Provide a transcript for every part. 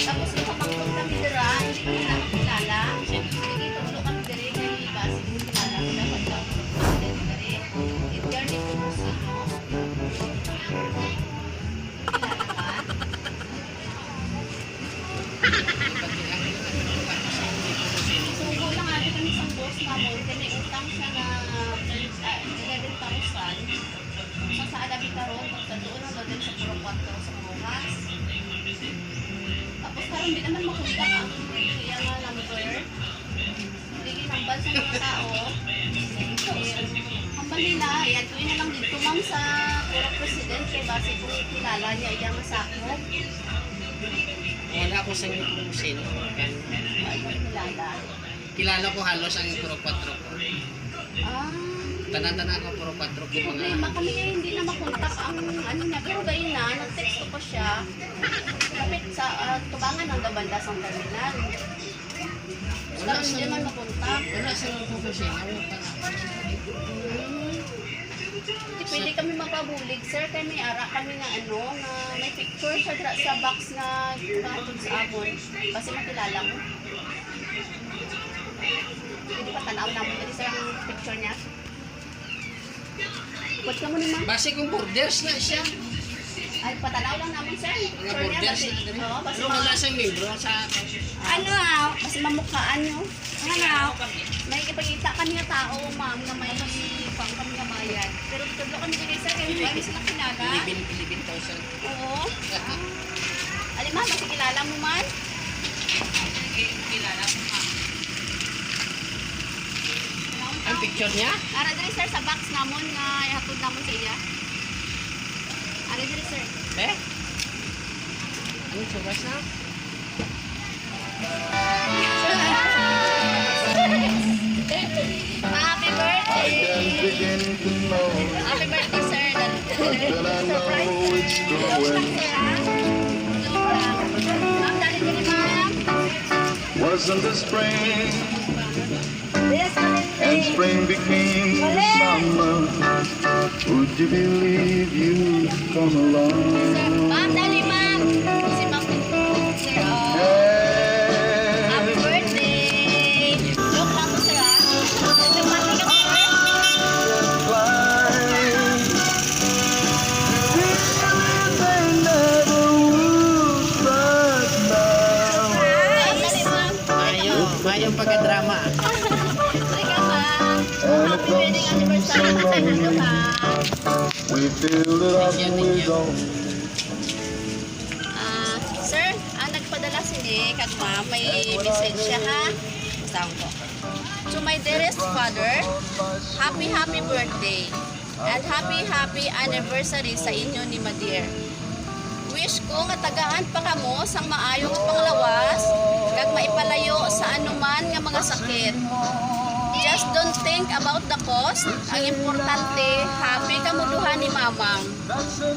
Tapos ipamangkot kami dira, hindi ko na makilala. Sige, tulo kami diri kay base kung kilala ko dapat daw president diri. Edgar Nepomuceno. Kilala ka? Sugo lang ate kami sa boss namon kay may utang siya na 11,000. So sa Adabi karon pagkadoon ang doon sa Puro 4 sa Rojas. Tapos karon di naman makontak ang iya nga number. Hindi ginambal sa mga tao. Eh, hambal nila, iadtuin na lang dito, ma'am, sa Puro President kay base kung kilala niya iya nga sakop. Wala ko sa Nepomuceno. Ay, mo kilala. Kilala ko halos ang Puro 4 ko. Ah. Tanan-tanan ko Puro 4 ko mga Problema kami eh, hindi na makontak ang ano niya. Pero gayon na, nag-text ko pa siya. Kapit sa tubangan ng dabanda sa terminal. Wala Pero hindi sa naman makontak. Wala sa Nepomuceno. Wala pa na. Hindi pwede kami mapabulig, sir. Kaya may ara kami nga ano, nga may picture siya dira sa box na patod sa amon. Kasi makilala mo. Pwede pa tanaw namin dali, sir, ang picture niya. Watch ka mo ni ma'am. Base kung borders na siya. Ay, patanaw lang namin, sir. Mga Picture niya. borders Kasi, na diri. oo, basta Pero wala siyang membro sa ano ah, basta mamukhaan nyo. Ano? May ipakita kami nga tao, ma'am, na may pang kami nga bayad. Pero tudlo kami dili, sir, kaya hindi kami sila kilala. 11 11,000. Oo. Ali, ma'am, kasi kilala mo man. Kilala ko, ma'am. Ang picture niya? Ara diri, sir, sa box namon nga ihatod namon sa iya. Ara diri, sir. Eh? Ano sa bus na? Happy birthday! Can't begin to know, Happy birthday, sir. but then I know it's Joke lang, growing. sir, ah. Joke lang. Ma'am, dali diri, ma'am. Wasn't the spring, and spring became the summer. Would you believe you'd come along? Sir, ma'am, dali, ma'am. Si ma'am, sir, oh. Happy And birthday! Joke lang to, sir, ah. Nagpati ka, sir. Fly. They never would, but now. Ma'am, dali, ma'am. Mayo, mayo pagka-drama. Dali ka, ma'am. And it Happy don't wedding seem so anniversary sa inyo, lonely. ha. We filled it up with all Ah, sir, ang nagpadala sini kag ma'am, may message siya, ha. Basahin ko. To my dearest father, happy happy birthday and happy happy anniversary sa inyo ni Madir. Wish ko nga tagaan pa kamo sang maayo nga panglawas kag maipalayo sa anuman nga mga sakit. Just don't think about the cost. Ang importante, happy kamo duha ni Mamang.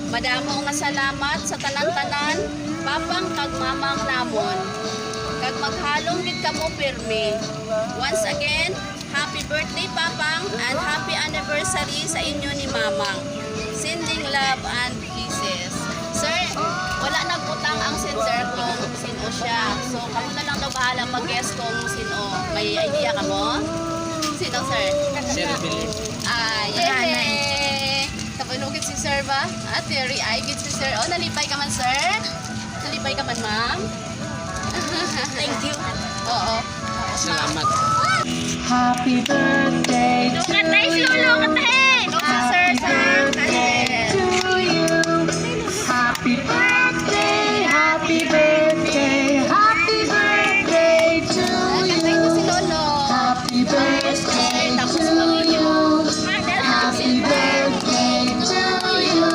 Madamo nga salamat sa tanan-tanan, papang kag mamang namon. Kag maghalong gid kamo pirmi. Once again, happy birthday, Papang, and happy anniversary sa inyo ni Mamang. Sending love and kisses. Sir, wala nagbutang ang sender kung sino siya. So, kamo na lang daw bahala mag-guess kung sino. May idea ka mo? Sino, sir? Sir Philip. Ah, yay! Kabunugit si sir ba? Ah, Terry, ay, gid si sir. Oh, nalipay ka man, sir? Nalipay ka man, ma'am? Thank you. Oo. Salamat. Happy birthday Look at nice, lolo, katahe! Look at sir sa candle. to you. Happy birthday, happy birthday, happy birthday to Katay ko you. si lolo. Happy birthday Tapos to kami you. Happy birthday to you.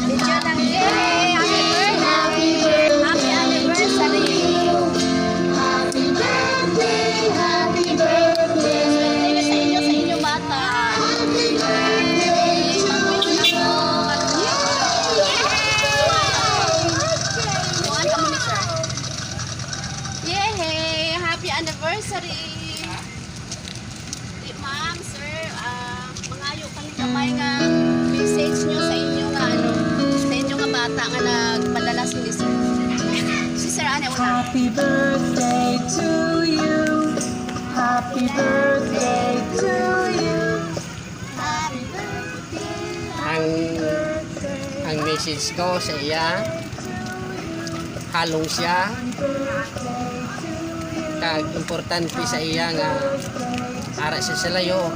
Video lang. Yay! Happy birthday! Happy birthday Happy anniversary! Happy birthday, happy birthday. Swerte sa inyo bata. Happy birthday to you. Kuhan ka muna, sir. Yay! Happy anniversary! Di, ma'am, sir, mangayo kami gamay nga message nyo sa inyo nga ano, sa inyo nga bata nga nagpadala si sir. Si Sir Ane, muna. Happy birthday to you. Happy birthday to you. Ang message ko sa iya, halong siya kag importante sa iya nga ara siya sa layo,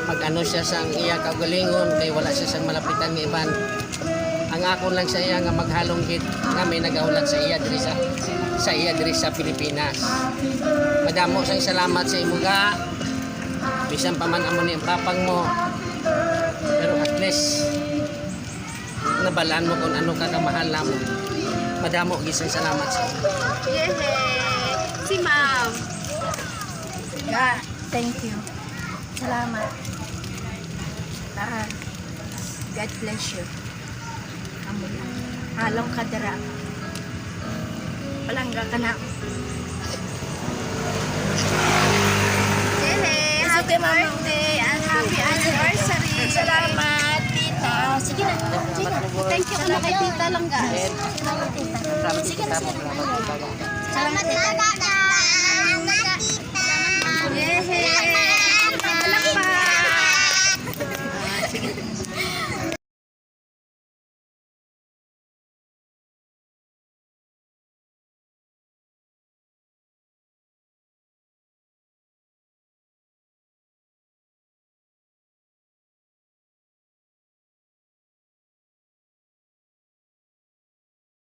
mag-ano siya sa iya kaugalingon kay wala siya sang malapitan nga iban. Ang akon lang sa iya nga maghalong gid nga may nagahulat sa iya diri sa iya diri sa Pilipinas. Madamo sang salamat sa imuga, bisan pa man amo ni ang papang mo, pero at least nabalaan mo kung ano ka kamahal na mo. Madamo gisang salamat sa iyo. Yehey! Si ma'am. Ga, thank you. Salamat. Ah, God bless you. Amo lang. Halong kadara. Palangga ka na. Yehey! Happy birthday and happy anniversary! Salamat, tita. Sige na. Sige na. Thank you na kay tita lang, guys. Salamat, tita. Sige na, sige na. Salamat, tita. Salamat, tita. Yehey!